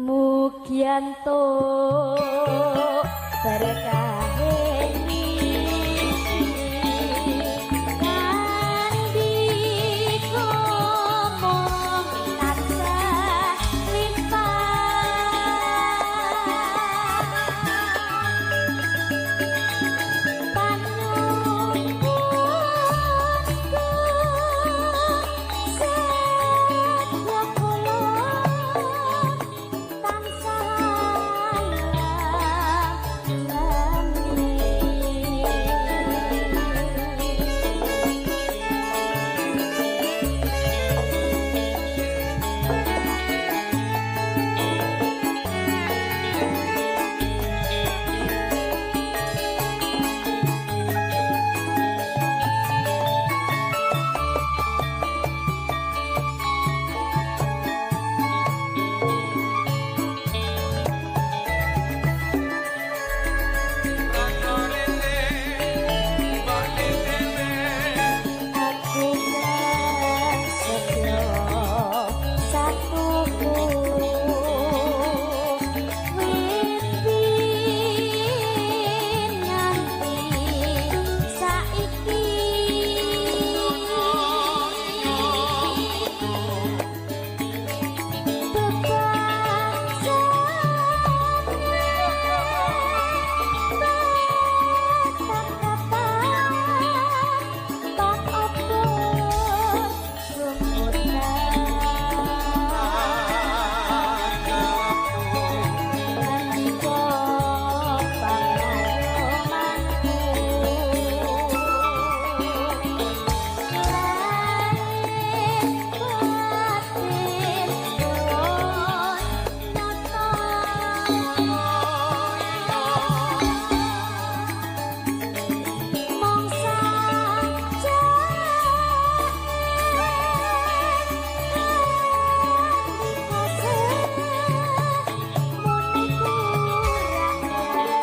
Mugi entuk berkahe kandhika mung tansah limpah panuwunku sedya kula tansah lami. Rono rene, mbokne dhewe. Aku prasetyo satuku wit nganti saiki bebangsane tetap tak obor sumurna kandhika pangayomanku lahir batin pun nyata mung sajake kandhika muni kurang rena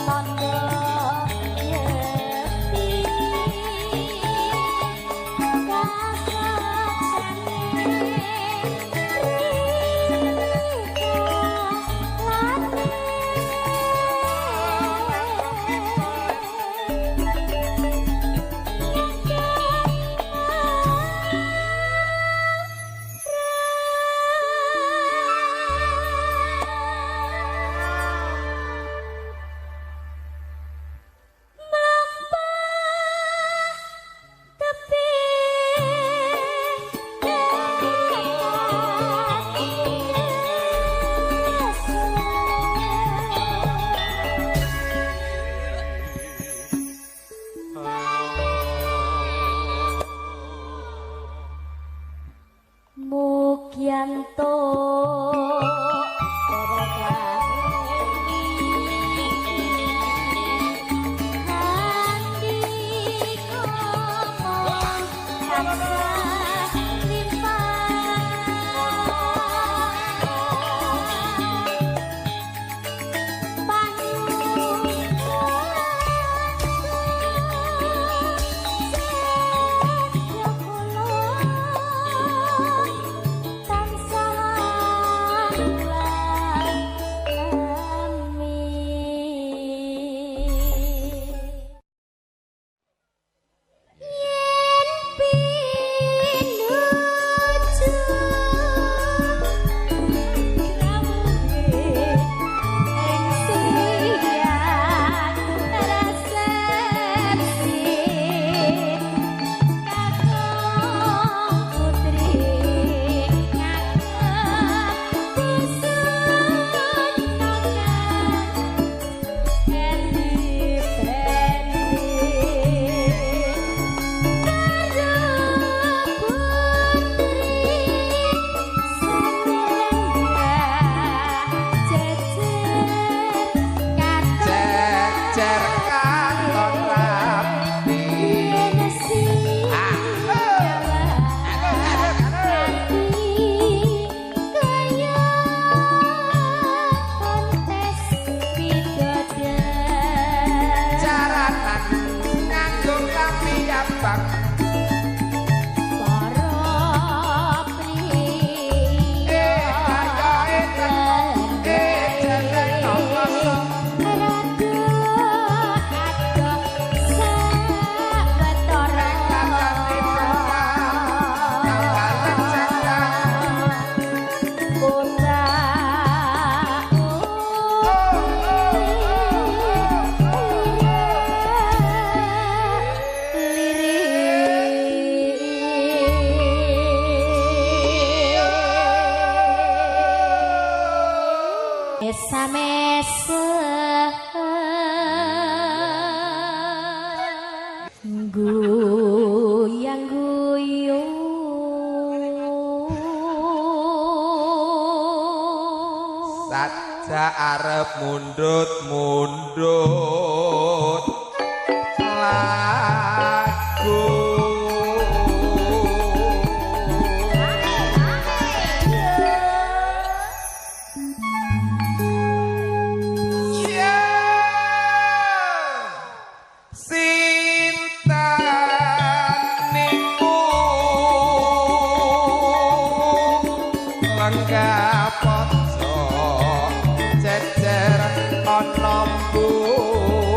tandha yekti kasaksane rikalane mlampah tepi Mugi entuk berkahe kandhika mung tansah limpah panuwunku sedya kula tansah. Gak arep mundut-mundut lagu. Ya sinten niku lenggah pojok jejer ana mburi.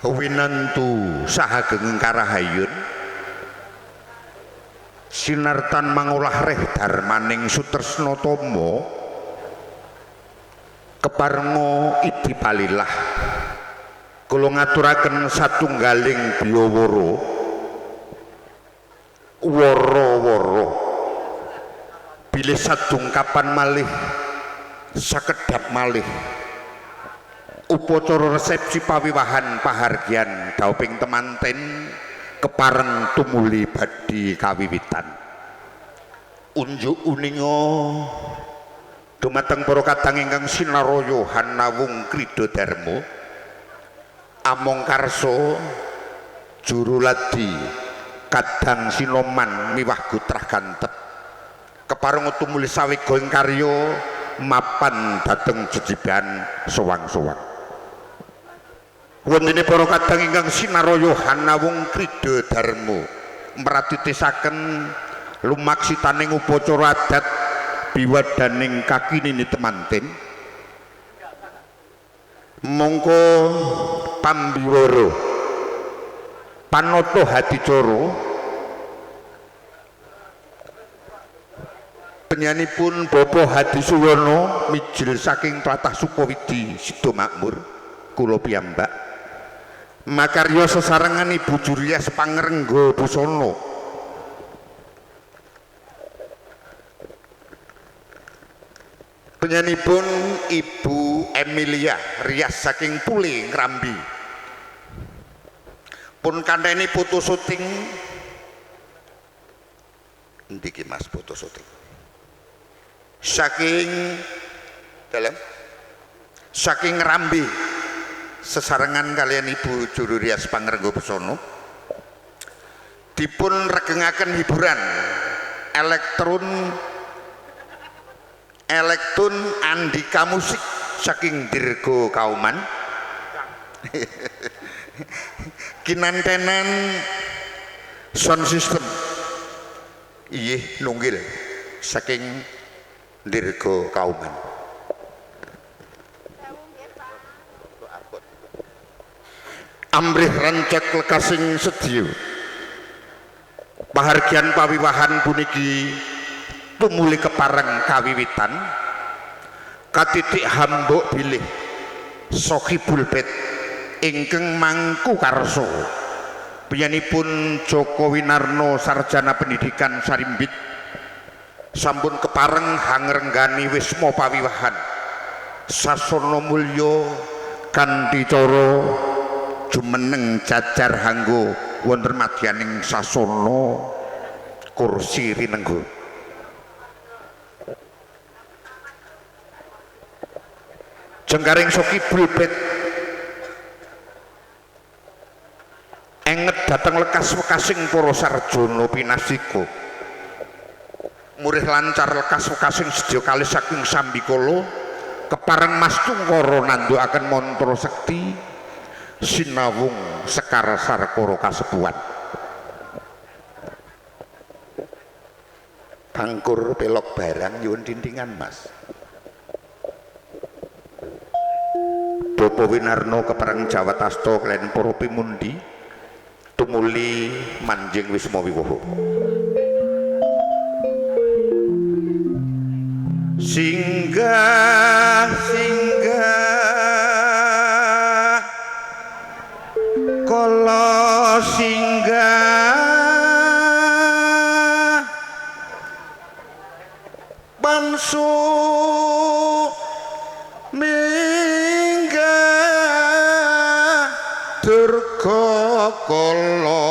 Winantu saha gegeng karahayun sinartan mangolah reh darmaning sutresna tama keparenga idi palilah kula ngaturaken satunggaling biyawara wara-wara bilih sadungkapan malih sakedhap malih upacara resepsi pawiwahan pahargyan dauping temanten kepareng tumuli badhe kawiwitan. Unjuk uninga dumateng para kadang ingkang sinaraya hanawung krida dharma among karsa juruladi kadang sinoman miwah gutrah gantep kepareng tumuli sawega ing karya mapan dhateng jejiban sowang-sowang. Wontene para kadang ingkang sinaraya hanawung krida dharma mratitisaken lumaksitaning upacara adat biwadaning kakinini temanten mongko pambiwara panata hadicara penyanipun Bapak Hadi Suwono mijil saking tlatah Sukawidi Sidomakmur kula piyambak makarya sesarengan Ibu Jurias Pangrengga Busana penyanipun Ibu Emilia Rias saking Pule Ngrambi pun kanteni foto syuting endi ki Mas foto syuting saking dalem saking Ngrambi sesarengan kalian Ibu Juru Rias Pangrengga Busana dipun regengaken hiburan elektron Andika Musik saking Dirgo Kauman kinantenan sound system iyih nunggil saking Dirgo Kauman. Amrih rancak lekasing sedya pahargyan pawiwahan puniki tumuli kepareng kawiwitan katitik hambuk bilih sohibul bait ingkang mangku karsa piyanipun Joko Winarno sarjana pendidikan Sarimbit sampun kepareng hangrenggani wisma pawiwahan sasana mulya kanthi cara jumeneng jajar hanggo wonten madyaning sasana kursi rinenggo. Jengkaring sokibul bait enget dhateng lekas wekasing para sarjana pinastika murih lancar lekas wekasing sedya kalih saking sambikala kepareng Mas Tungkara nandhukaken mantra sekti sinawung sekar sarkara kasepuhan. Pangkur pelok barang nyuwun tintingan Mas. Bapak Winarno kepareng Jawatasta kaliyan para pimundi tumuli manjing wisma wiwaha. Singgah singgah kala singgah pansu minggah durga kala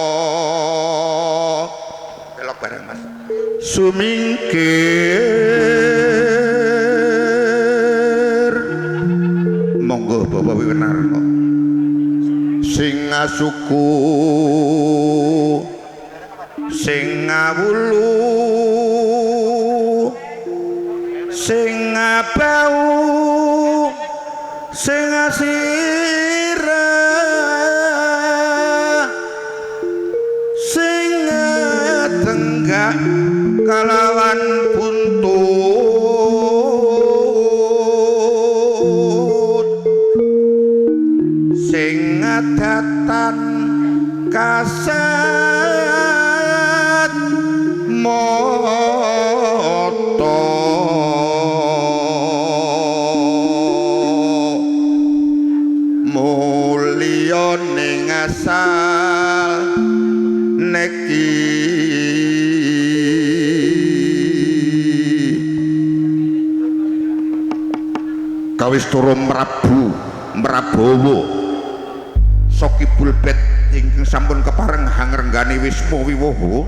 pelok bareng Mas sumingkir monggo Bapak Winarno sing asuku sing ngawulu sing ngabau sing asirah sing tenggak kalawan buntut sing Adatan kasat mata mulya ning asal neki kawistara Prabu Mrabawa Sokibul Bet ingkang sampun kepareng hangrenggani Wisma Wiwaha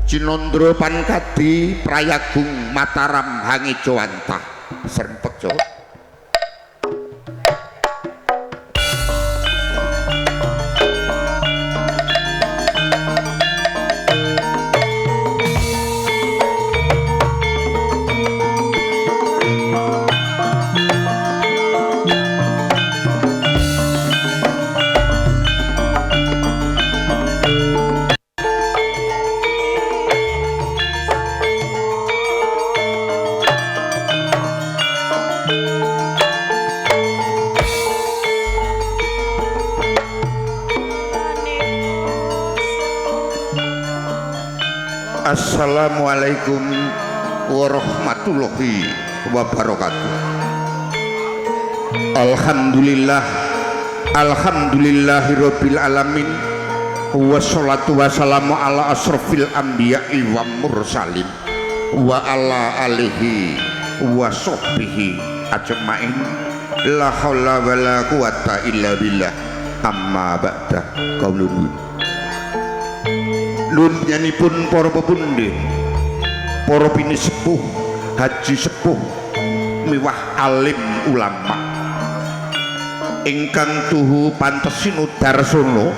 Cinandra Pankadi Prayagung Mataram Hangejawantah Srempek Jawa. Assalamualaikum warahmatullahi wabarakatuh. Alhamdulillah, alhamdulillahirabbil alamin. Wassalatu wassalamu ala asrofil anbiya'i wa mursalin wa ala alihi wa sahbihi ajmain. La haula wala quwata illa billah. Amma ba'da qaulun. Lunyanipun para pepundhen, para pinisepuh, haji sepuh, miwah alim ulama ingkang tuhu pantes sinudarsana,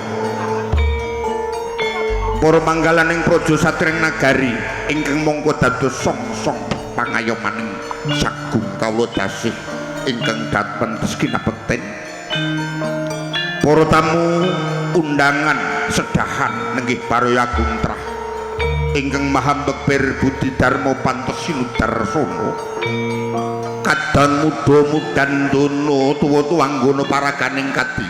para manggalaning praja satreng nagari ingkang mongko dados songsong pangayomaning sagung kawula dasih ingkang dateng kinabekten, para tamu undangan sedahan nenggih Paroyagung Trah ingkang maha bekbir budi dharma pantes sinudarsana, kadang muda mudandono tuwa-tuwanggono paraganing kadi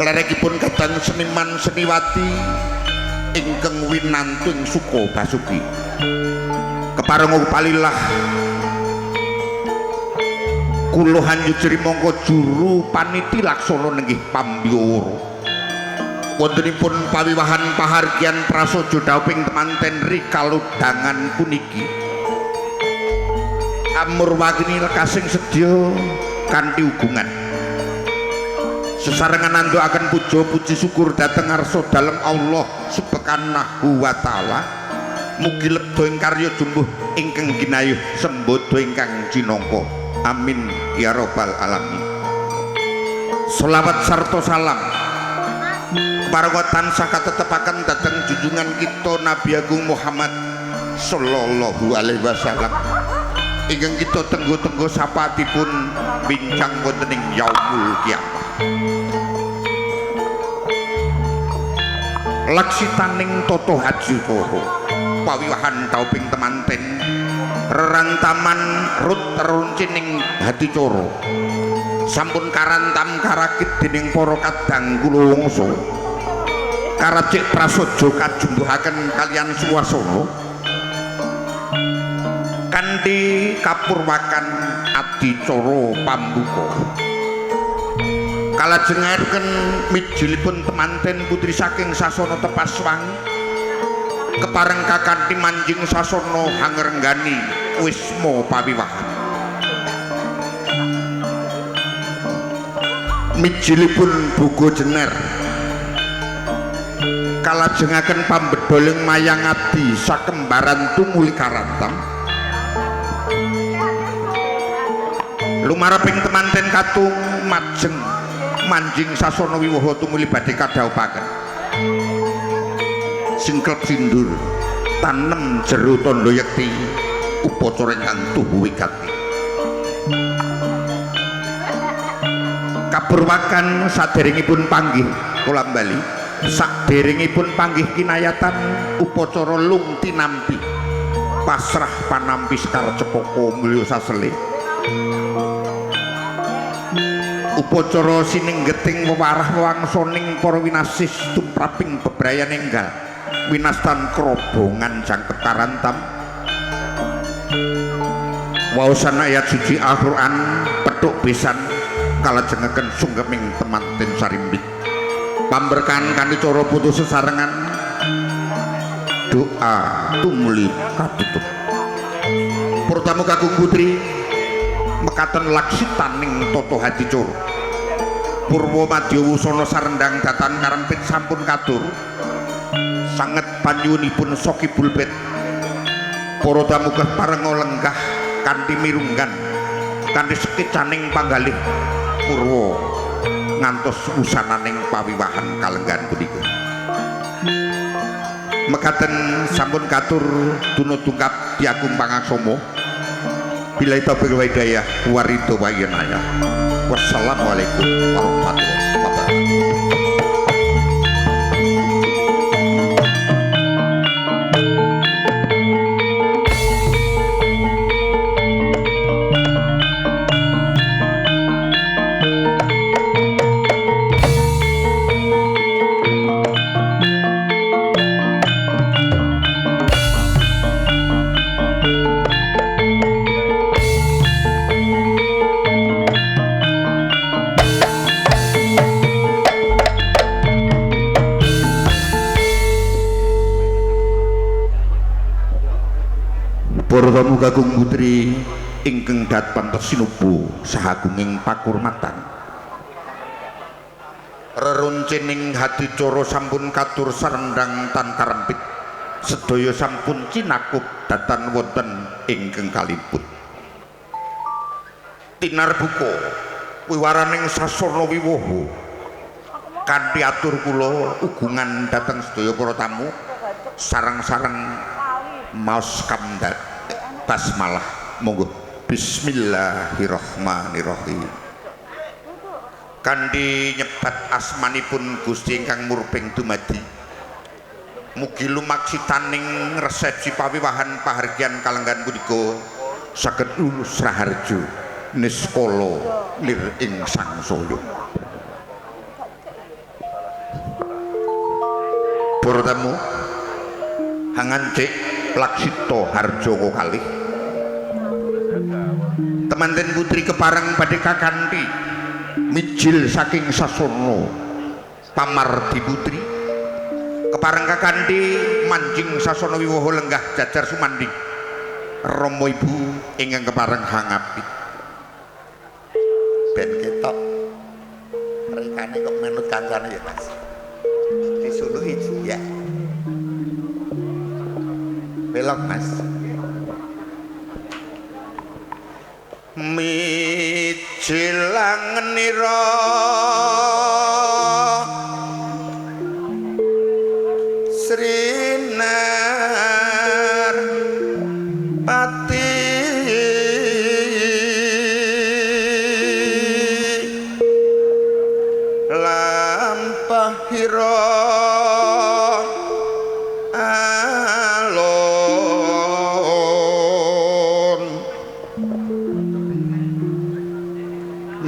lerekipun kadang seniman seniwati ingkang winantu ing suka basuki kepareng palilah kula hanjujri mongko juru paniti laksana nenggih pambyawara wontenipun pawiwahan pahargyan prasaja dhawuhing temanten rikalodhangan puniki amurwagni lekasing sedya kanthi hubungan sesarengan andhakaken puja puji syukur dhateng ngarsa dalem Allah Subhanahu wa taala. Mugi lebda ing karya jumbuh ingkang ginayuh sembada ingkang cinangka. Amin ya robbal alamin. Sholawat sarta salam kepareng tansah katetepaken dhateng junjungan kita Nabi Agung Muhammad sallallahu alaihi wasallam ingkang kita tenggo-tenggo sapaatipun bincang wonten ing yaumul kiamah. Laksitaning tata haji koro pawiwahan dhauping temanten rerantaman rut runcining hadicara sampun karantam karakit dening para kadang kula wangsa karacik prasaja kajumbuhaken kaliyan suwasana kanthi kapurwakan adicara pambuka kalajengaken mijilipun temanten putri saking sasana Tepas Wangi kepareng kakanthi manjing sasana hangrenggani wisma pawiwahan. Mijilipun Bugo Jener kalajengaken pambedoling mayang adi sakembaran tumuli karantam lumareping temanten katung majeng manjing sasana wiwaha tumuli badhe kadhawuhaken singklep sindur tanem jero tandha yekti upacara ingkang tuhu wigati kapurwakan saderengipun panggih kolam bali saderengipun panggih kinayatan upacara lung tinampi pasrah panampi sekar cepaka mulya sasele. Upacara sinenggeting wewarah wewangsaning para winasis tumraping bebrayan enggal winastan krobongan jangkep karantam. Waosan ayat suci Al-Qur'an petuk pisan kalajengaken sungkeming temanten sarimbit. Pamberkahan kanthi cara putu sesarengan doa tumuli katutup. Para tamu kakung putri mekaten laksitaning tata hadicara. Purwa madya wusana sarendang datan karempit sampun katur. Sanget panyuwunipun Sokibul Bait. Para tamu keparenga lenggah kanthi mirunggan kanthi sekecaning panggalih purwa ngantos wusananing pawiwahan kalenggahan punika. Mekaten sampun katur dunodungkap diagung pangaksama. Billahi taufiq wal hidayah waridho wa inayah. Wassalamualaikum warahmatullahi wabarakatuh. Para tamu kakung putri ingkang dat pantes sinubu saha gunging pakurmatan. Reruncining hadicara sampun katur sarendang tan karempit. Sedaya sampun cinakup datan wonten ingkang kaliput. Tinarbuka wiwaraning sasana wiwaha kanthi atur kula ugungan dhateng sedaya para tamu sareng-sareng maos kamdat basmalah. Monggo. Bismillahirrahmanirrahim. Kanthi nyebat asmanipun Gusti ingkang murbeng dumadi, mugi lumaksitaning resepsi pawiwahan pahargyan kalenggahan punika saged lulus raharjo niskala lir ing sangsaya. Para tamu hangancik laksita harjoko kalih temanten putri kepareng badhe kakanthi mijil saking sasana pamardi putri kepareng kakanthi manjing sasana wiwaha lenggah jajar sumanding rama ibu ingkang kepareng hangapit. Ben ketok rekane kok manut kancane ya Mas, disuluhi ya belok Mas. Mijilang nira Srinar Pati lampahira alon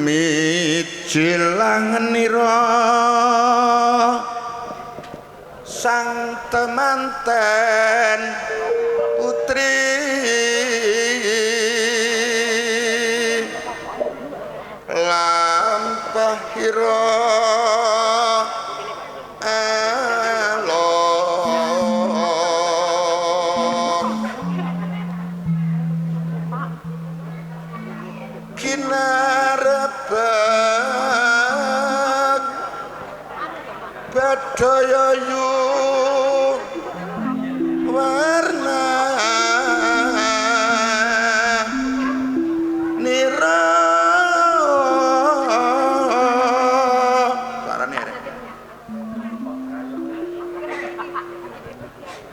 mijilang nira sang temanten putri lampahira alon kinarebek badaya yu warna nira. Suarane arek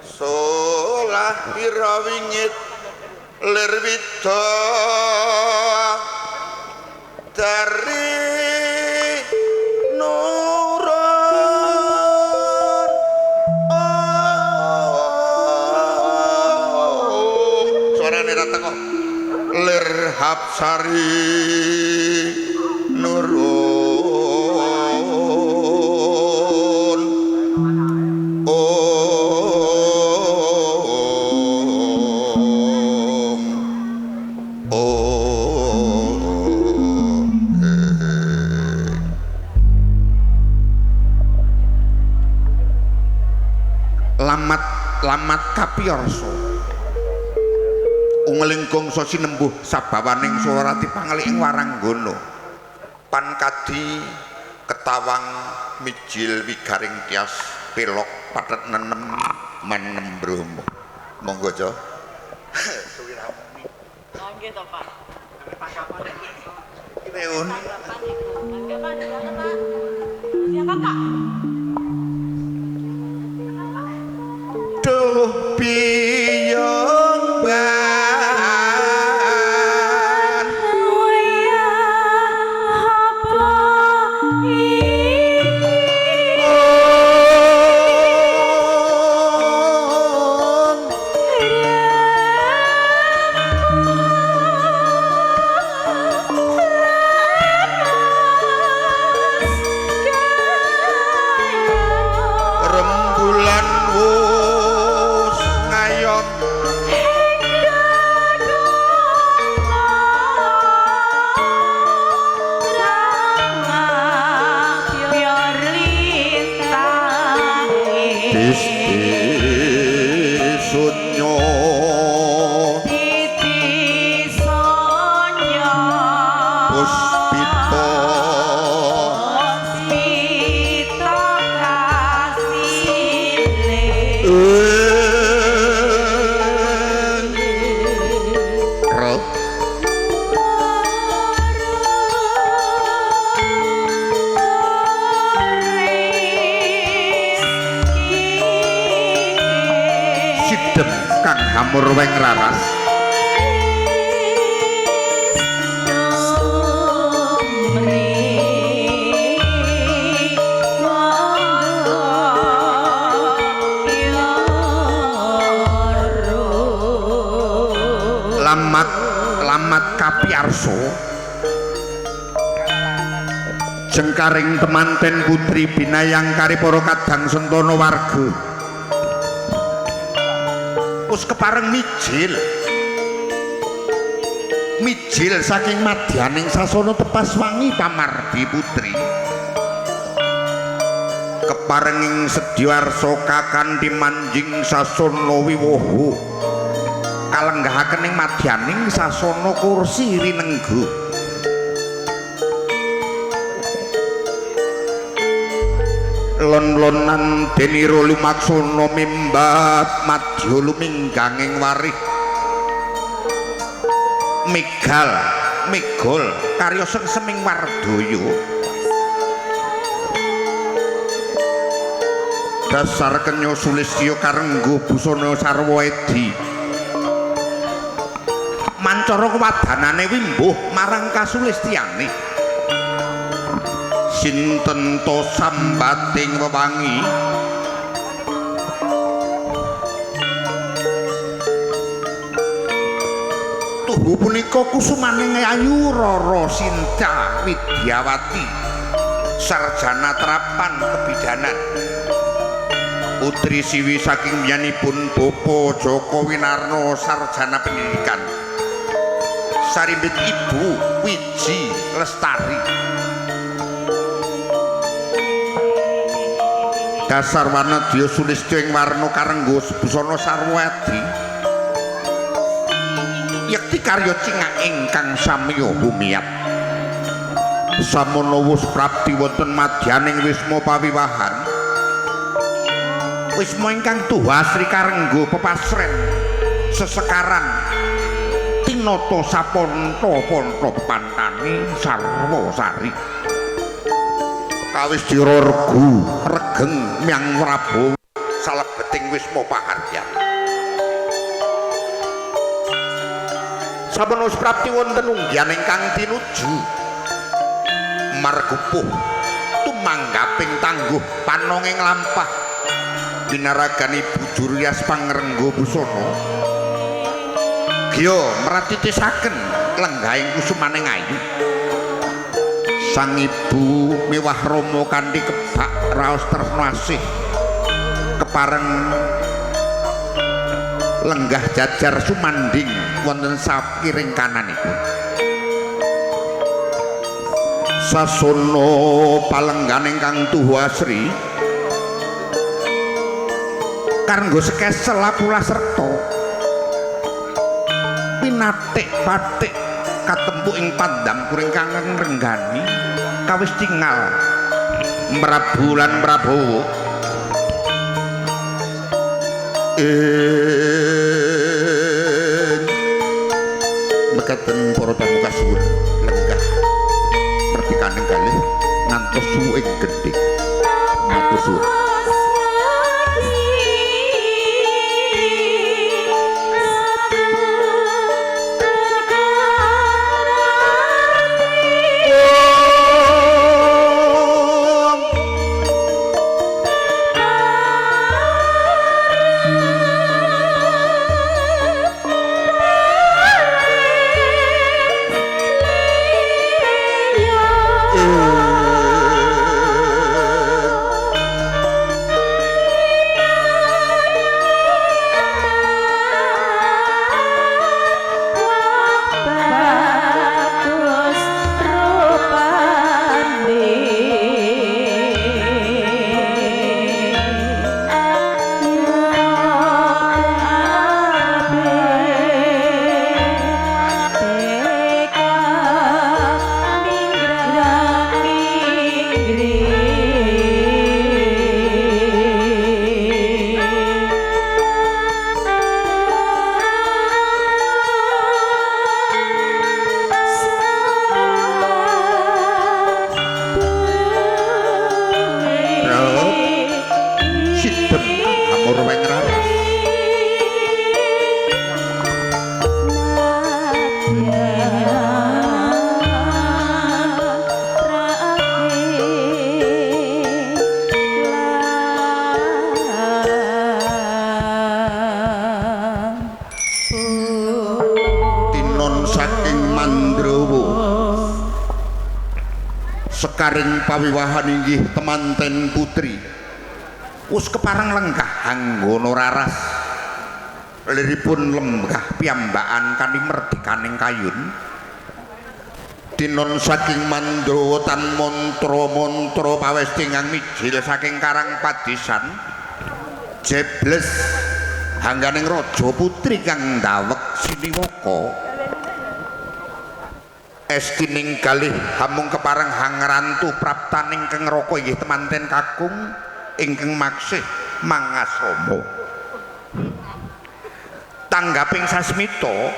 solah ira wingit lir wida dari nurun. Oh, suarane ra teko lir hapsari nurun. Lamat-lamat kapiyarsa. Ungeling gongso sinembuh sabawaning swarati panglik ing waranggana. Pankadi ketawang mijil wigaring tias pelok pathet nenem manem bromo. Monggo, Jo. Suwiramu. Nggih to, Pak. Kireun. Siapa, Pak? Duh biyong ban Wayah apa iki? Rembulan wus ngayom dis sunyo puspita ing ro sidem kang hamur weng raras lamat lamat kapiyarsa jengkaring temanten putri binayang kari para kadang sentana warga wis kepareng mijil mijil saking madyaning sasana tepas wangi pamardi putri keparenging sedya arsa kakanthi manjing sasana wiwoho kalenggahaken ing madyaning sasana kursi rinengga. Lon-lonan denira lumaksana mimbat madya lumingganging warih megal megol karya sengseming wardaya dasar kenya sulistya karenggo busana sarwa edi mancara kewadanane wimbuh marang kasulistyane sinten to sambating wewangi tuhu punika kusumaning ayu Rara Sinta Widyawati sarjana terapan kebidanan putri siwi saking miyanipun Bapak Joko Winarno sarjana pendidikan sarimbit Ibu Wiji Lestari dasar wanadya sulistya ing warna karenggo busana sarwa adi yekti karya cingak ingkang samya humiyat samono wus prapti wonten madyaning wisma pawiwahan wisma ingkang tuha asri karenggo pepasren sesekaran tinata saponto-ponto pepantane sarwa sari kawis dira regu regeng myang Prabu salebeting wisma pahargyan sampun wis prapti wonten unggihan ingkang tinuju margupuh tumanggaping tangguh panonging lampah binaragani bujur rias pangrenggo busana gya meratitisaken lenggahing kusumaning ayu sang ibu miwah rama kanthi kebak raos tresna asih kepareng lenggah jajar sumanding wonten sakiring kananipun sasana palenggan ingkang tuhu asri Karenggo sekesel apula serta pinatik patik katempu ing pandam kuring kang ngrenggani kawis tingal Prabu lan Prabowo mekaten para tamu kasuwun lenggah merdikaning galih ngantos suwing gendhing matur suwun. Sekaring pawiwahan inggih temanten putri wis kepareng lenggah anggana raras liripun lenggah piyambakan kanthi merdikaning kayun tinon saking Mandrawa tan mantra-mantra pawesti ingkang mijil saking karang padisan jebles hangganing raja putri kang ndaweg siniwaka estining galih hamung kepareng hangrantu praptaning keng raka inggih temanten kakung ingkang maksih mangasrama tanggaping sasmita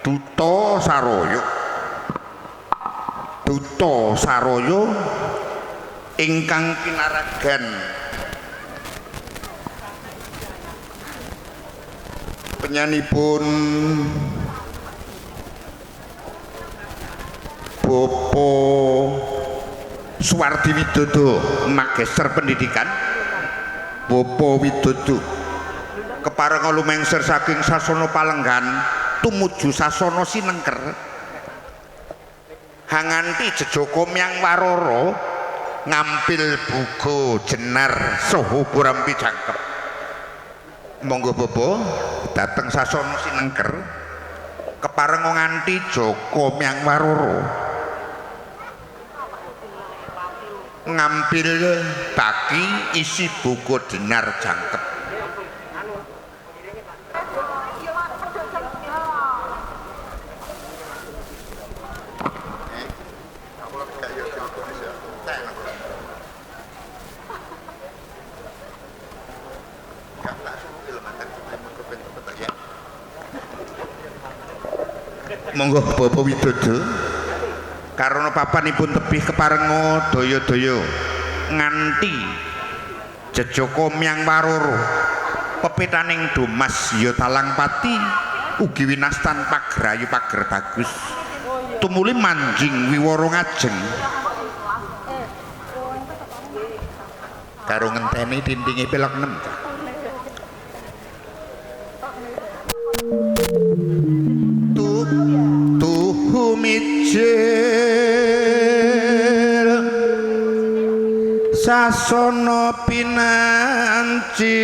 duta saraya ingkang pinaragan penyanipun Bapak Suwardi Widodo Magister Pendidikan Bapak Widodo kepareng lumengser saking sasana palenggan tumuju sasana sinengker hanganti jejaka myang warara ngampil buga jenar saha burampi jangkep. Monggo Bapak dateng sasana sinengker kepareng nganti jaka myang warara ngampil baki isi buku dinar jangkep. Monggo Bapak Widodo karana papanipun tebih keparenga daya-daya nganti jejaka myang warara pepitaning Domas ya talang pati ugi winastan pagrayu pager bagus tumuli manjing wiwara ngajeng karo ngenteni dindinge pelok 6. Tuhu mijil sasana pinanci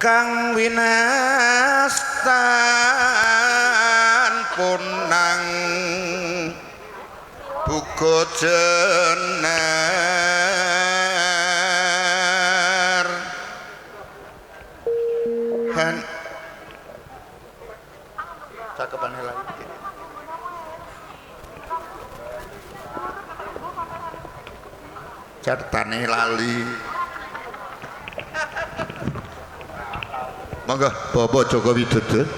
kang winastan punang Buka jenar Han Cakepane lagi. Cartane lali. Monggo Bapak Joko Widodo.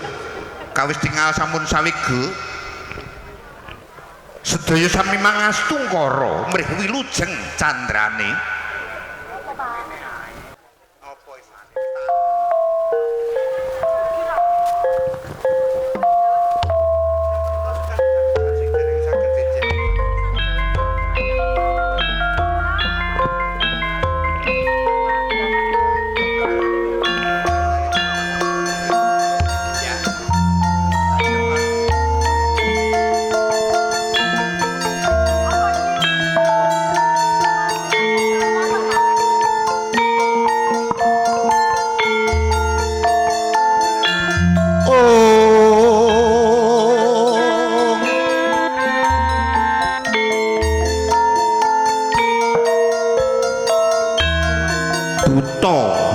Kawis tinggal sampun sawega. Sedaya sami mangastungkara mrih wilujeng candrane. Apa isane?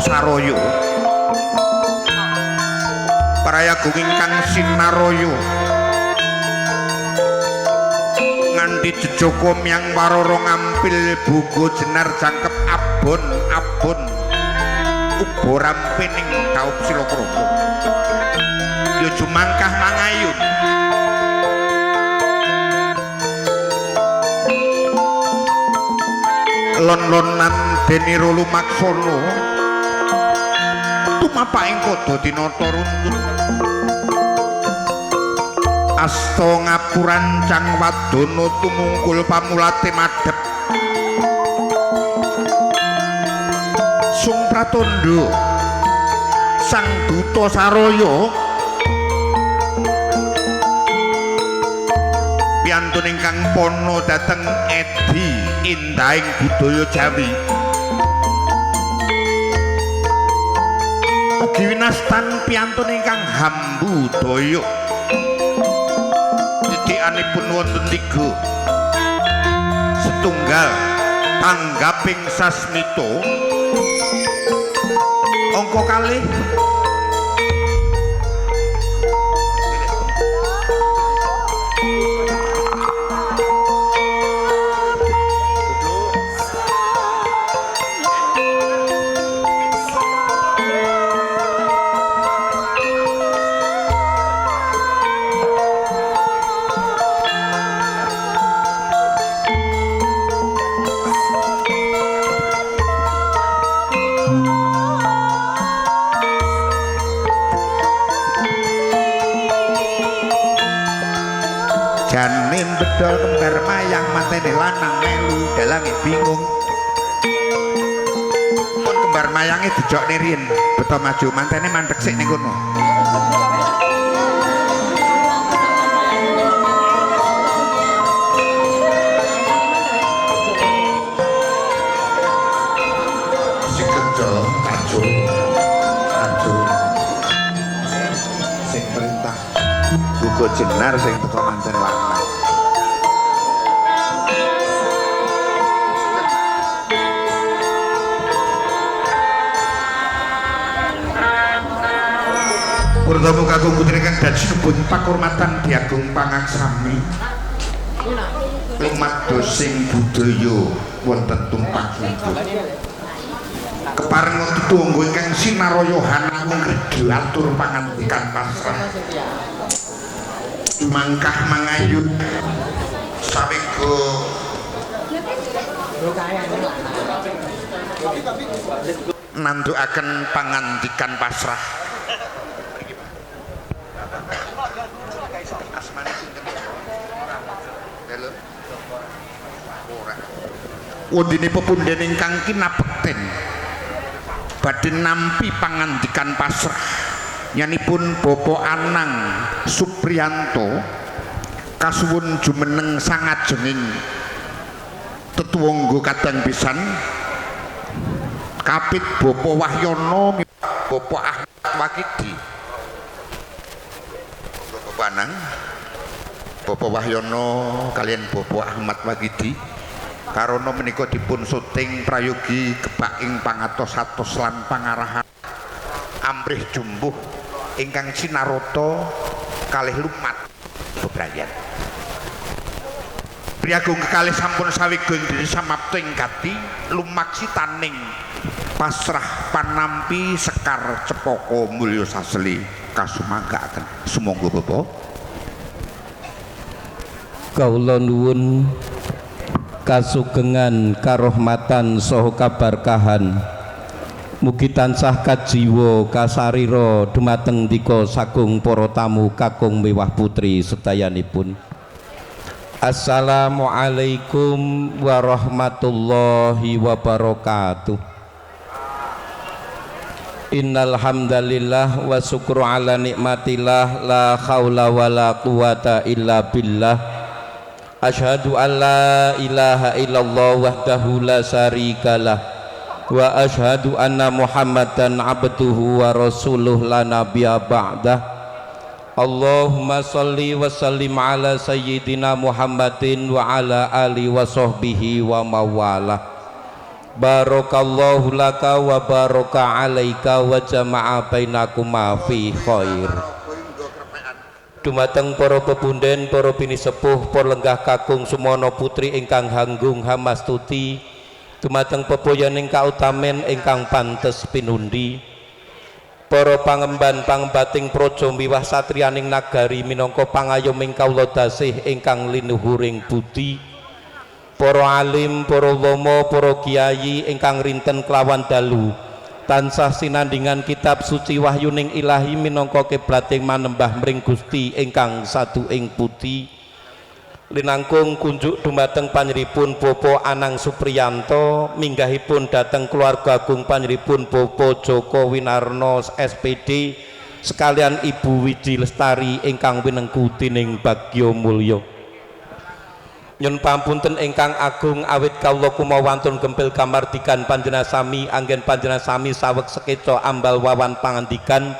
Saroyo Prayagung ingkang sinaraya nganti jejaka miyang warara ngampil bugo jenar jangkep abon-abon uba rampining daup silakrama ya jumangkah mangayun lon-lonan denira lumaksana tumapak ing kada dinata runtut asta ngapurancang wadana tumungkul pamulate madhep sung pratandha sang duta saraya piyantun ingkang pana dhateng edi indahing budaya Jawi ugi winastan piyantun ingkang hambudaya titikanipun wonten tiga setunggal tanggaping sasmita angka kalih jane bedol kembar mayang matene lanang melu dalange bingung pun kembar mayange dijokne riyen beto maju mantene mandhek sik ning kono. Si kerja kacau kacau sing perintah Bugo jenar sing teko manten lanang. Purnomo kakung putri kang dadi pakurmatan diagung pangaksami lumados sing budaya wonten tumpak sundha. Kepareng wonten tunggu ingkang sinaraya hanangung gredha atur pangandikan pasrah. Mangkah mangayun sawega nandukaken pangandikan pasrah. Asmane sinten? Halo. Ora. Wondene pepundhen ingkang kinabekten badhe nampi pangandikan pasrah yanipun Bapak Anang Supriyanto kasuwun jumeneng sangajenging tetuwangga kadang pisan kapit Bapak Wahyono Bapak Ahmad Wakidi. Bapak Anang, Bapak Wahyono kalian Bapak Ahmad Wagidi karana menika dipun syuting prayogi kebak ing pangatos-atos lan pangarahan amrih jumbuh ingkang sinarata kalih lumat bebrayan. Priyagung kekalih sampun sawega ing diri samapta ing gati lumaksitaning pasrah panampi sekar cepaka mulya saseli kasumanggaaken. Sumangga Bapak. Kawula nuwun kasugengan karohmatan saha kabarkahan, mugi tansah kajiwa kasarira dumateng dika sagung para tamu kakung miwah putri sedayanipun. Assalamualaikum warahmatullahi wabarakatuh. Innal hamdalillah wa syukru ala nikmatillah, la haula wala quwata illa billah. Asyhadu an la ilaha illallah wahdahu la syarikalah wa asyhadu anna Muhammadan abduhu wa rasuluh la nabiyya ba'dah. Allahumma salli wa sallim ala sayyidina Muhammadin wa ala ali wa sahbihi wa mawalah. Barakallahu laka wa baraka alaika wa jama'a bainakuma fi khair. Dumateng para pepunden, para pinisepuh, para lenggah kakung sumono putri ingkang hanggung hamastuti, dumateng pepoyoning kautamen ingkang pantes pinundi, para pangemban pangembating praja miwah satriyaning nagari minangka pangayoming kawula dasih ingkang linuhuring budi, para alim, para ulama, para kiai ingkang rinten kelawan dalu tansah sinandingan kitab suci wahyuning ilahi minangka kiblating manembah mring Gusti ingkang sadu ing budi. Linangkung kunjuk dumateng panjenenganipun Bapak Anang Supriyanto, minggahipun dhateng keluarga agung panjenenganipun Bapak Joko Winarno SPD sekalian Ibu Widi Lestari ingkang winengku dening Bagya Mulya. Nyun pampunten ingkang agung awit kawula kumawantun gempil kamardikan panjenengan sami anggen panjenengan sami saweg sekeca ambal wawan pangandikan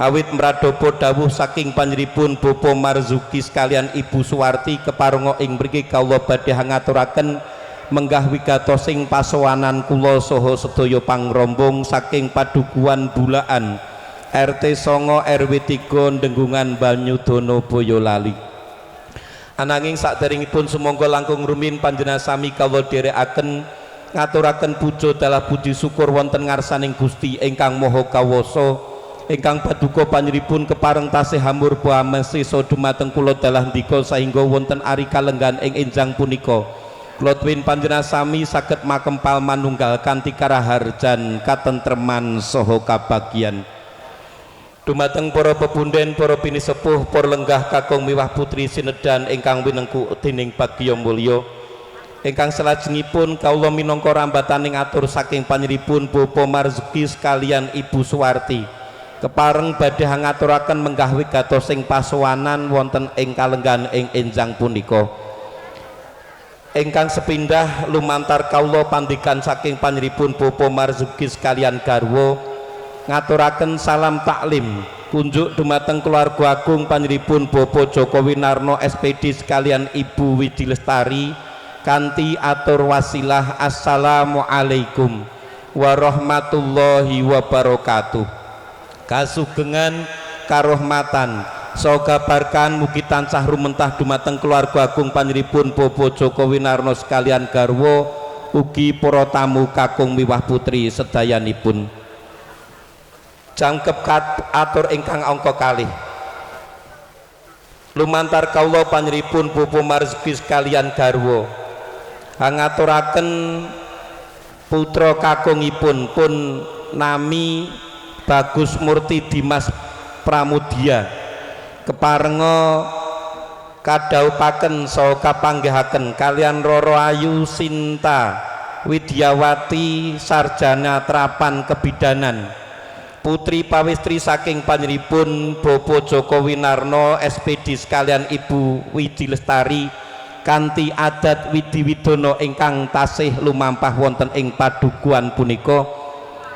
awit mradopo dawuh saking panjenenganipun Bapak Marzuki sekalian Ibu Suwarti keparenga ing mriki kawula badhe ngaturaken menggah wigatosing pasowanan kula saha sedaya pangrombong saking Padukuhan Bulaan RT 9 RW 3 Denggungan Banyudono Boyolali. Ananging saderengipun sumangga langkung rumiyin panjenengan sami kawula dherekaken ngaturaken puja dalah puji syukur wonten ngarsaning Gusti ingkang Maha Kawasa ingkang paduka panjenenganipun kepareng tasih hamurba amesisa dumateng kula dalah ndika sahingga wonten ari kalenggan ing enjang punika. Kula tuwin panjenengan sami saged makempal manunggal kanthi karaharjan katentreman saha kabagyan. Dumateng para pepunden, para pinisepuh, para lenggah kakung miwah putri sinedan ingkang winengku dening Bagya Mulya. Ingkang salajengipun kawula minangka rambataning atur saking panjenenganipun Bapak Marzuki sekalian Ibu Suwarti kepareng badhe ngaturaken menggah wigatosing pasowanan wonten ing kalenggan ing enjang punika. Ingkang sepindah lumantar kawula pandikan saking panjenenganipun Bapak Marzuki sekalian garwa ngaturaken salam taklim kunjuk dumateng keluarga agung panjenenganipun Bapak Joko Winarno SPD sekalian Ibu Widi Lestari kanthi atur wasilah assalamualaikum warahmatullahi wabarakatuh. Kasugengan karohmatan saha kabarkahan mugi tansah rumentah dumateng keluarga agung panjenenganipun Bapak Joko Winarno sekalian garwa ugi para tamu kakung miwah putri sedayanipun. Jangkep atur ingkang angka kalih lumantar kawula panjenenganipun Bapak Marzuki sekalian garwa ngaturaken putra kakungipun pun nami Bagus Murti Dimas Pramudia keparenga kadhawuhaken saha kapanggihaken kalian Roro Ayu Sinta Widyawati sarjana terapan kebidanan putri pawistri saking panjenenganipun Bapak Joko Winarno SPD sekalian Ibu Widi Lestari kanthi adat Widi Widono ingkang tasih lumampah wonten ing padukuhan punika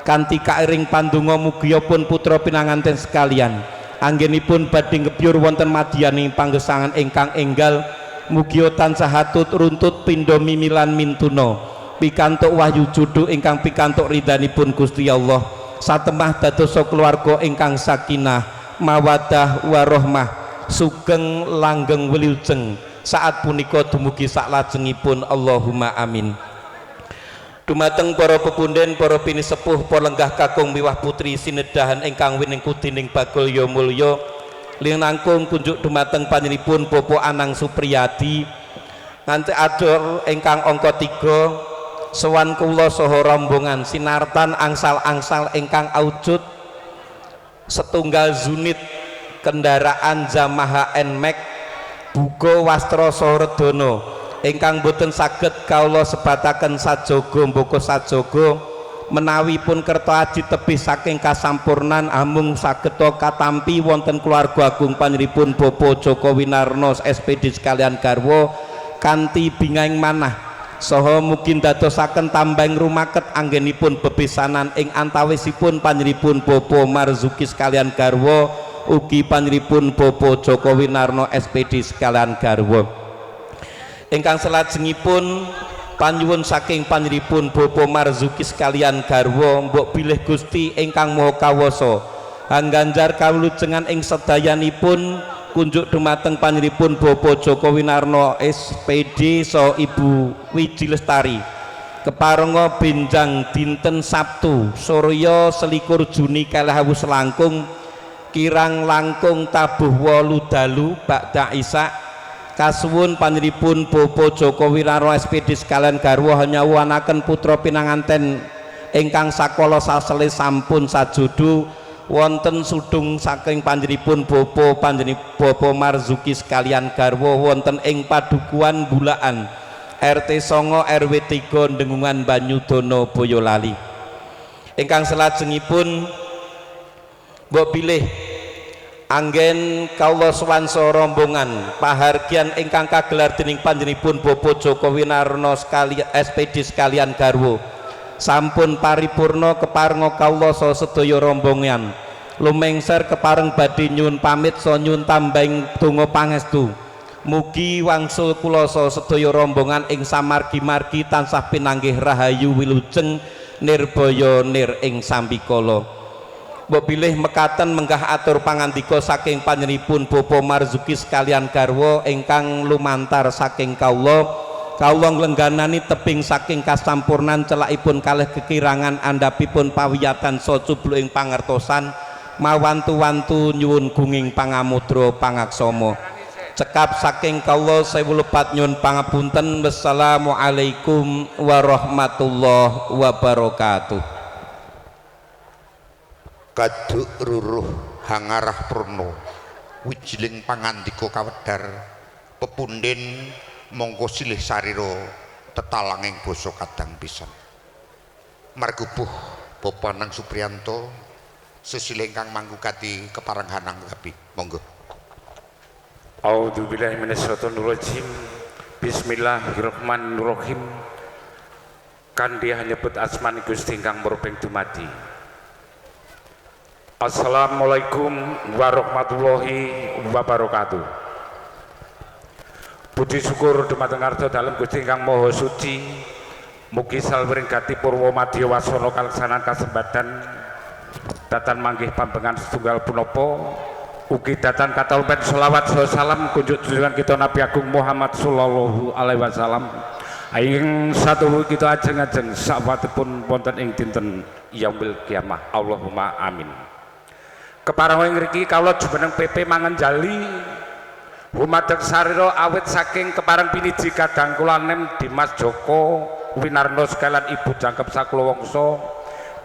kanthi kairing pandonga mugiyapun putra pinanganten sekalian Anggenipun badhe ngebyur wonten madyaning panggesangan ingkang enggal, mugia tansah hatut runtut pindha mimilan mintuna pikantuk wahyu judu ingkang pikantuk ridhanipun Gusti Allah. Satemah dadosa keluarga ingkang sakinah mawadah warahmah, sugeng langgeng wilujeng saat punika dumugi saklajengipun. Allahumma amin. Dumateng para pepunden, para pinisepuh, para lenggah kakung miwah putri sinedahan ingkang winengku dening Bagul Ya Mulya, linangkung kunjuk dumateng panjenenganipun Bapak Anang Supriyadi nganti atur ingkang angka 3 sowan kula saha rombongan sinartan angsal-angsal ingkang aujud setunggal unit kendaraan Yamaha Nmax buga wastra saha redana ingkang boten saged kawula sebataken sajaga mbaka sajaga menawi pun kerta aji tebih saking kasampurnan amung saged katampi wonten keluarga agung panjenenganipun Bapak Joko Winarno SPD sekalian garwa kanthi bingahing manah saha mugi ndadosaken tambahing rumaket anggenipun bebesanan ing antawisipun panjenenganipun Bapak Marzuki sekalian garwa ugi panjenenganipun Bapak Joko Winarno SPD sekalian garwa. Ingkang salajengipun panyuwun saking panjenenganipun Bapak Marzuki sekalian garwa mbok bilih Gusti ingkang Maha Kawasa angganjar kawulujengan ing sedayanipun kunjuk dumateng panjenenganipun Bapak Joko Winarno SPD saha Ibu Wiji Lestari keparenga benjang dinten Sabtu surya 21 Juni 2000 selangkung kirang langkung tabuh 8 dalu bakda Isak kasuwun panjenenganipun Bapak Joko Winarno SPD sekalian garwa nyawuhanaken putra pinanganten ingkang sakala sasele sampun sajudu wonten sudung saking panjenenganipun Bapak Bapak Marzuki sekalian garwa wonten ing Padukuhan Bulaan RT 9 RW 3 Dengungan Banyudono Boyolali. Ingkang salajengipun mbok bilih anggen kawula swansa rombongan pahargyan ingkang kagelar dening panjenenganipun Bapak Joko Winarno sekali SPD sekalian garwa sampun paripurna keparenga kawula saha sedaya rombongan lumengser kepareng badhe nyuwun pamit saha nyuwun tambahing donga pangestu. Mugi wangsul kula saha sedaya rombongan ing samargi-margi tansah pinanggih rahayu wilujeng nirbaya nir ing sambikala. Mbok bilih mekaten menggah atur pangandika saking panjenenganipun Bapak Marzuki sekalian garwa ingkang lumantar saking kawula. Kawula nglengganani tebing saking kasampurnan celakipun kalih kekirangan andhapipun pawiyatan saha cubluk ing pangertosan mawantu-wantu nyuwun gunging pangamudra pangaksama. Cekap saking kawula sewu lepat nyuwun pangapunten. Wassalamualaikum warahmatullahi wabarakatuh. Kaduk ruruh hangarah purna wijiling pangandika kawedhar pepunden mongko silih sarira tetalanging basa kadang pisan. Margubuh Bapak Anang Supriyanto sesilih ingkang manggukati kepareng hananggapi. Monggo. A'udzubillahi minasyaitonirrajim. Bismillahirrahmanirrahim. Kanthi nyebut asmani Gusti ingkang murping dumadi. Assalamualaikum warahmatullahi wabarakatuh. Puji syukur dumateng ngarsa dalem Gusti ingkang Maha Suci. Mugi salwiring gati purwa madya wasana kaleksanan kasembadan datan manggih pambengan setunggal punapa ugi datan katalumpen selawat saha salam kunjuk junjungan kita Nabi Agung Muhammad sallallahu alaihi wasallam. Ing satuhu kita ajeng-ajeng sakwatipun wonten ing dinten yaumil kiamah. Allahumma amin. Kepareng ing ngriki kawula jumeneng PP Mangenjali humadeg sarira awit saking kepareng piniji kadang kula nem Dimas Joko Winarno sekalian Ibu Jangkep Sakulawangsa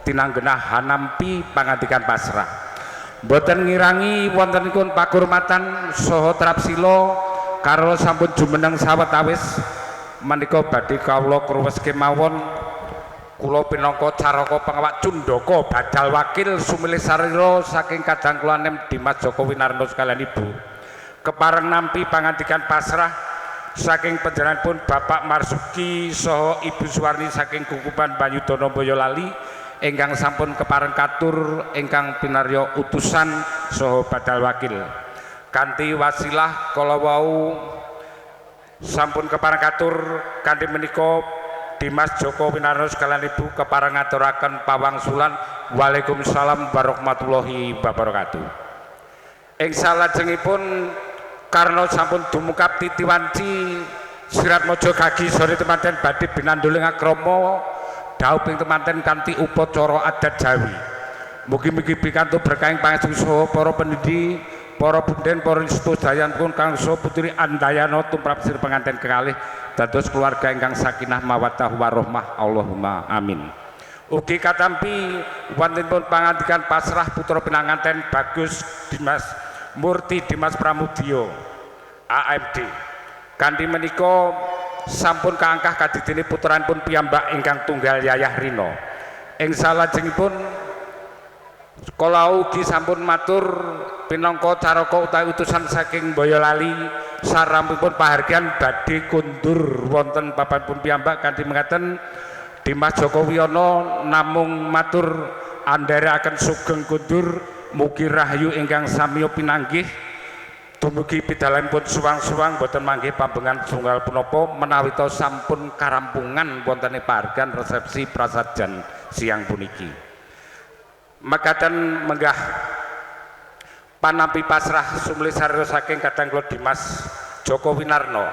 tinanggenah hanampi pangandikan pasrah. Mboten ngirangi wontenipun pakurmatan saha trapsila karo sampun jumeneng sawetawis menika badhe kawula kruwes kemawon kula pinangka caraka pengawak cundaka badal wakil sumilih sarira saking kadang kula nem Dimas Joko Winarno sekalian Ibu kepareng nampi pangandikan pasrah saking panjenenganipun Bapak Marzuki saha Ibu Suwarni saking Kukupan Banyudono Boyolali ingkang sampun kepareng katur ingkang pinarya utusan saha badal wakil. Kanthi wasilah kala wau sampun kepareng katur kanthi menika Dimas Joko Winarno sekalian ibu kepareng ngaturaken pawangsulan. Waalaikumsalam warahmatullahi wabarakatuh. Ing salajengipun karena sampun dumukap titiwanci sirat mojo gagi sore temanten badhe binanduling akrama dhaup ing temanten kanthi upacara adat Jawi. Mugi-mugi pikantuk berkahing pangestu saha para pendidi, para punden, para sedayanipun kang saha putri andayana tumrap sir penganten kekalih dados keluarga ingkang sakinah mawaddah warahmah. Allahumma amin. Ugi katampi wontenipun pangandikan pasrah putra pinanganten Bagus Dimas Murti Dimas Pramudya AMD. Kanthi menika sampun kaangkah kadidene putranipun piyambak ingkang tunggal Yayah Rina. Ing salajengipun kala ugi sampun matur pinangka caraka utawi utusan saking Boyolali sarampunipun pahargyan badhe kundur wonten papanipun piyambak kanthi mengaten Dimas Joko Wiyono namung matur andherekaken sugeng kundur mugi rahayu ingkang samiya pinanggih dumugi pidalanipun suwang-suwang boten manggih pambengan tunggal punapa menawi ta sampun karampungan wonten ing pahargyan resepsi prasajan siang puniki. Mekaten menggah panampi pasrah sumli sarya saking kadang kula Dimas Joko Winarno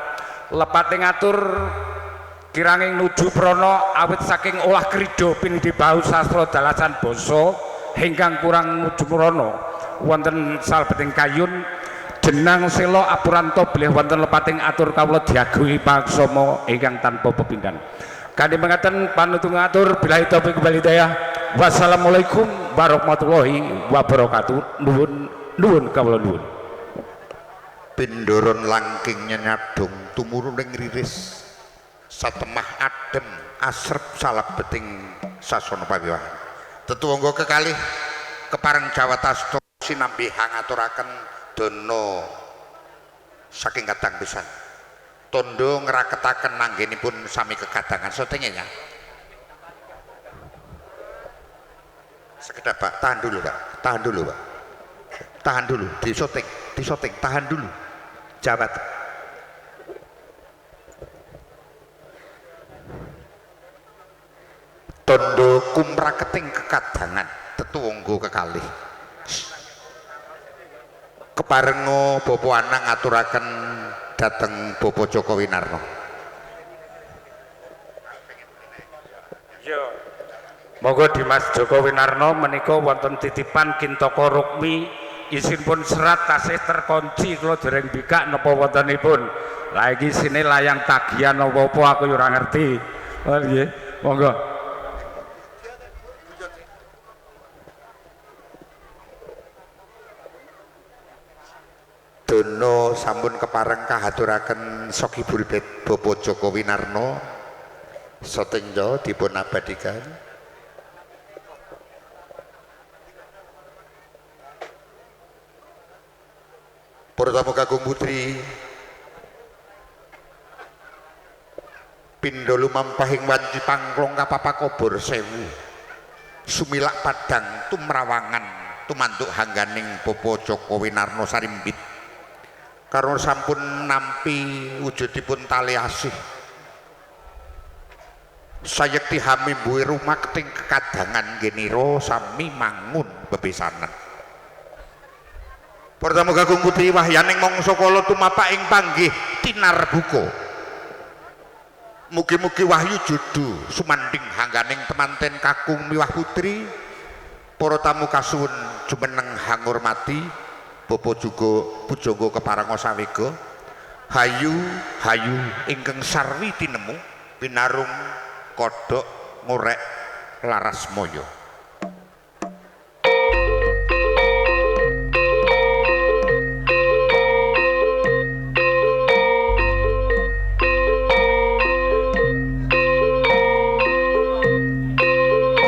lepate ngatur kiranging nuju prana awit saking olah krida pinidhi bau sastra dalasan basa ingkang kurang nuju mrana wonten salebeting kayun jenang sela apuranto bilih wonten lepating atur kawula diagungi pangsama ingkang tanpa pepindhan. Kanthi mengaten panutur ngatur billahi taufik wal hidayah. Wassalamualaikum warahmatullahi wabarakatuh. Nuwun nuwun kawula nuwun. Pindoron langking nyenyadung tumurun ing riris satemah adem asrep salebeting sasana pawiwahan. Tetuwangga kekalih kepareng jawatasta sinambi hangaturaken dana saking kadang pisan. Tondo ngraketaken anggenipun sami kekadangan setenge ya. Sekedap Pak, tahan dulu Pak, tahan dulu Pak. Tahan dulu, disoting, disoting, tahan dulu. Jabat. Tondo kumraketing kekadangan tetuwangga kekalih. Keparenga Bapak Anang ngaturaken dhateng Bapak Joko Winarno. Yo. Monggo Dimas Joko Winarno menika wonten titipan Kintaka Rukmi isinipun serat tasih terkunci kula dereng bikak napa wontenipun. Lah iki isine layang tagihan apa-apa aku yo ora ngerti. Oh nggih, monggo. Dono sampun kepareng kahaturaken Sokibul Bapak Joko Winarno setengjo dipun abadikan. Para tamu kakung putri pindha lumampahing wanci pangklong kapapakobor sewu sumilak padang tumrawangan tumantuk hangganing Bapak Joko Winarno sarimbit karena sampun nampi wujudipun tali asih sayekti hamimbuhe rumakting kekadangan ngenira sami mangun bebesanan. Para tamu kakung putri wahyaning mangsa kala tumapak ing panggih tinarbuka. Mugi-mugi wahyu judu sumanding hangganing temanten kakung miwah putri. Para tamu kasuwun jumeneng hangurmati Bapak juga pujangga keparenga sawega. Hayu hayu ingkang sarwi tinemu pinarung kodhok ngorek laras moyo.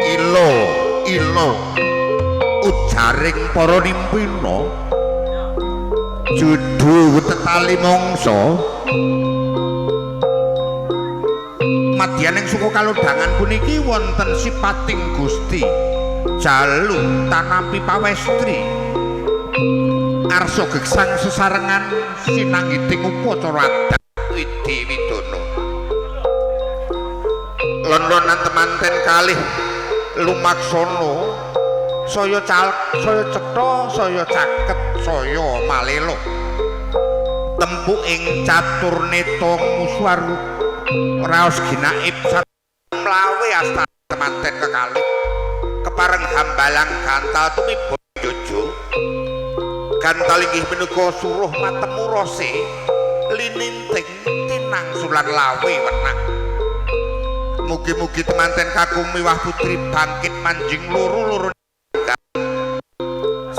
Ilo ilo ujaring para nimpina judu tetali mangsa Madyaning suku kalodhangan puniki wonten sipating Gusti Jalu tanapi pawestri arsa gegsang sesarengan sinanggiting upacara adat Widi Widono. Lon-lonan temanten kalih lumaksana saya saya cetha saya caket saya malela tempuk ing catur neta muswaru raos ginaib mlawe asta temanten kekalih kepareng hambalang gantal tumiba jojo gantal inggih menika suruh matemu rose lininting tinangsulan lawe wenang. Mugi-mugi temanten kakung miwah putri bangkit manjing loro-loro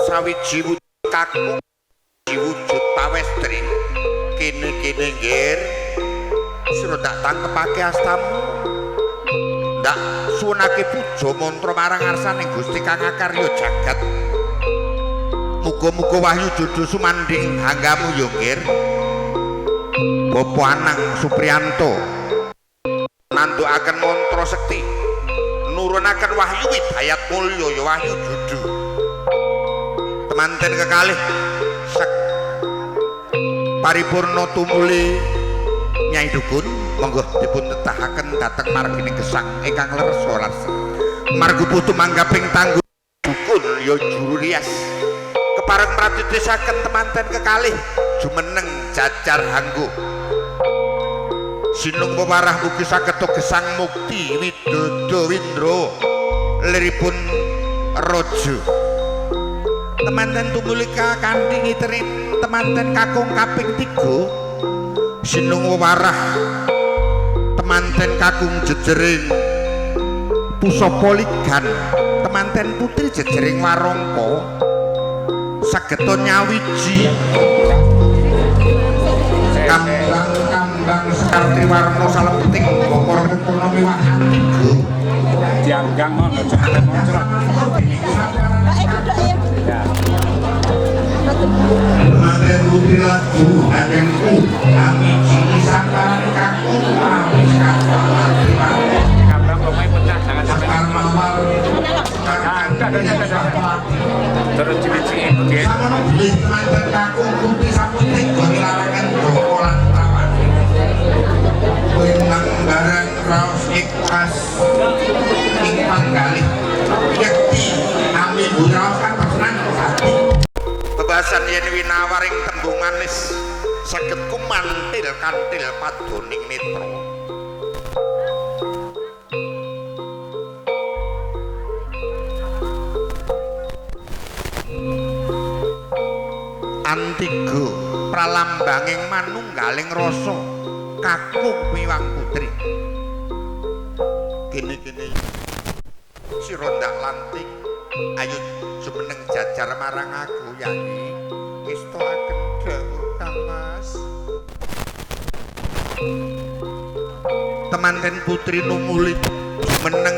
sawiji wujud kakung wujud pawestri kene-kene nggir sira ndak tangkepake astamu ndak suwunake puja mantra marang ngarsaning Gusti kang akarya jagat. Muga-muga wahyu jodo sumandhing hanggamu ya nggir. Bapak Anang Supriyanto nandukaken mantra sekti nurunaken wahyu hidayat mulya ya wahyu jodo. Temanten kekalih sek paripurna tumuli Nyai Dukun monggo dipun tetahaken dhateng margine gesang ingkang leres welas. Margi putu manggaping tangguh dukun ya juru rias kepareng pratitisaken temanten kekalih jumeneng jajar hanggo. Sinung pewarah mugi saged gesang mukti widodo windra liripun raja. Temanten tumulika kanthi ngiteri temanten kakung kaping 3 sinung wewarah temanten kakung jejering pusaka ligan temanten putri jejering warangka sageta nyawiji kambang-kambang sekar triwarna salebeting bokor kono miwah antiga dianggang ngono jangan moncrot. Temanten putri lagu hanyengku amiji sakaran kakung awis kakung kambang pokoknya pecah jangan sampai mawar. Terus cilik-cilik nggih. Samono bilih temanten kakung putri sampun tega nilaraken Joko lan Prawan. Wenang barang raos ikhlas ing panggalih yekti ami raos katresnan hati. Bebasan yen winawaring tembung manis saged kumantil kantil padoning netra. Antiga pralambanging manunggaling rasa kakung miwang putri. Kene-kene sira ndak lanting ayo jumeneng jajar marang aku Yayi ngestoaken dawuh Kang Mas. Temanten putri numuli jumeneng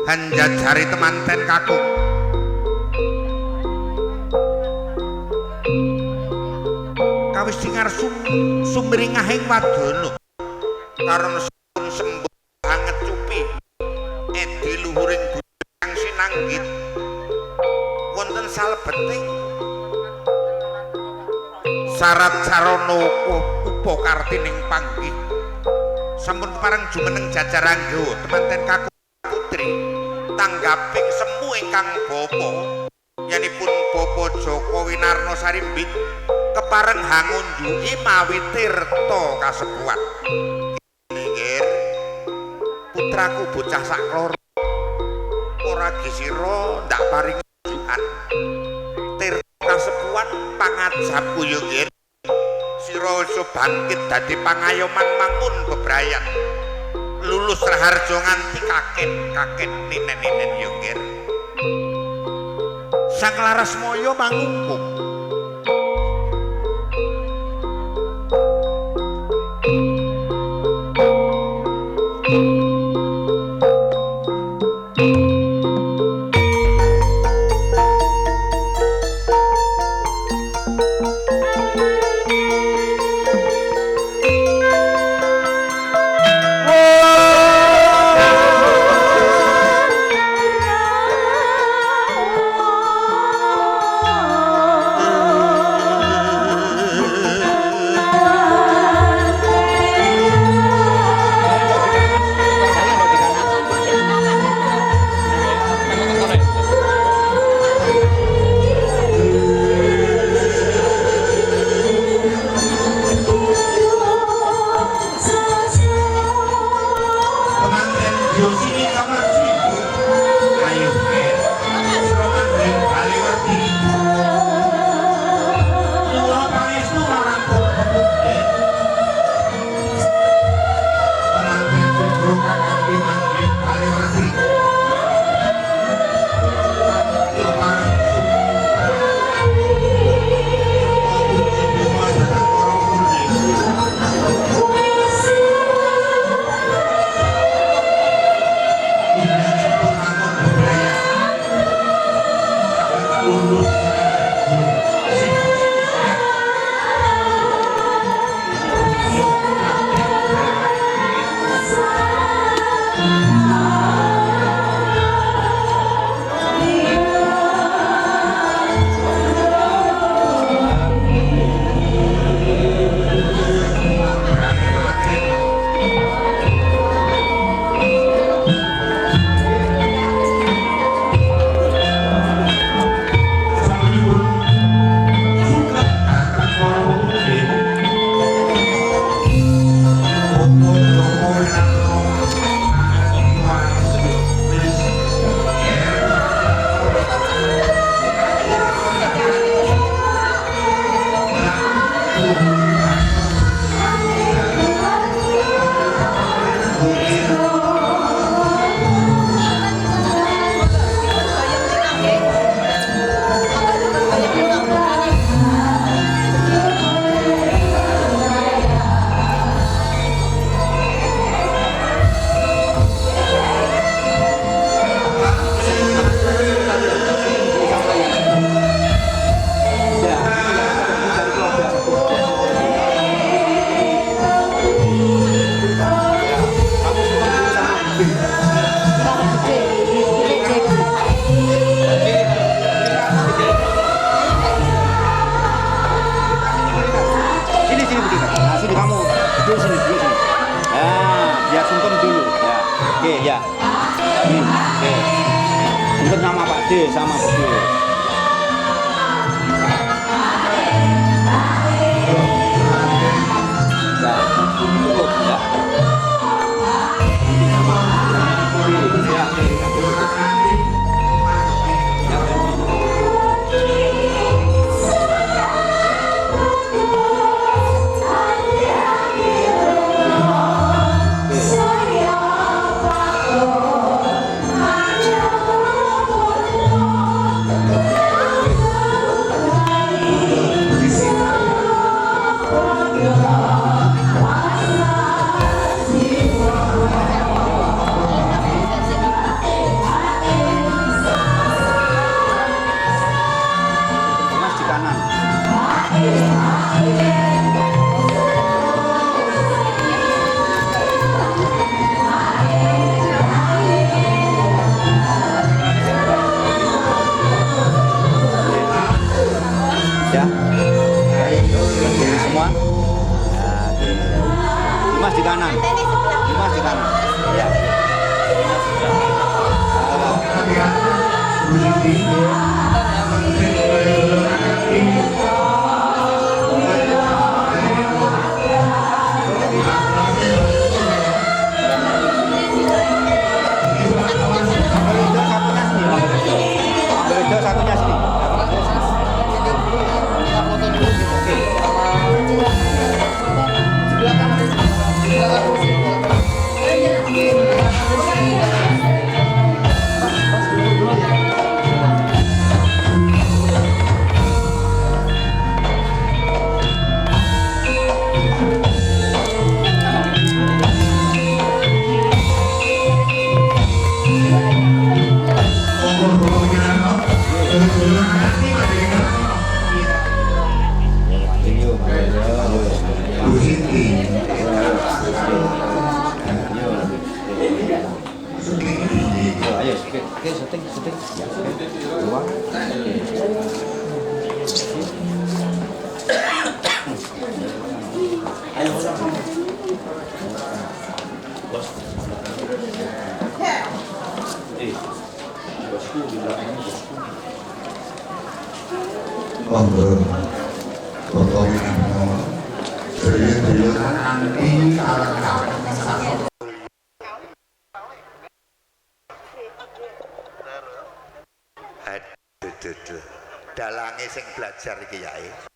hanjajari temanten kakung. Kawis singar sumringahing wadana karena sampun sembuh hangecupi edi luhuring kang sinanggit wonten salebeting syarat sarana upakartining panggih sampun kepareng jumeneng jajar anggo temanten kakung putri tanggaping semu ingkang bapa yanipun Bapa Joko Winarno Sarimbit kepareng hangunjuki mawi tirta kasepuhan. Nggih putraku bocah sakloro ora gisira ndak paring unjukan tirta kasepuhan pangajapku ya nggih sira iso bangkit dadi pangayoman mangun bebrayan lulus raharja nganti kaken-kaken ninen-ninen ya nggih. Sang Larasmaya mangungkum Duduk sini, duduk sini. Nah, biar sungkem dulu. Ya. Oke, ya. Oke. Sungkem sama Pak D, sama Pak D. Ya, cukup ya. Ya. Mas di kanan. Ya. Berdiri semua. Ya, oke. Dimas di kanan. Dimas di kanan. Ya. Ambil satunya sini. Ambil satunya sini. Ayo, oke, syuting, syuting. Ya, oke. Dua. Ayo. Bosku di belakang bosku. Monggo. Bapak Winarno. Sedaya anti arang-arang. Aduh, dalange sing belajar iki yai.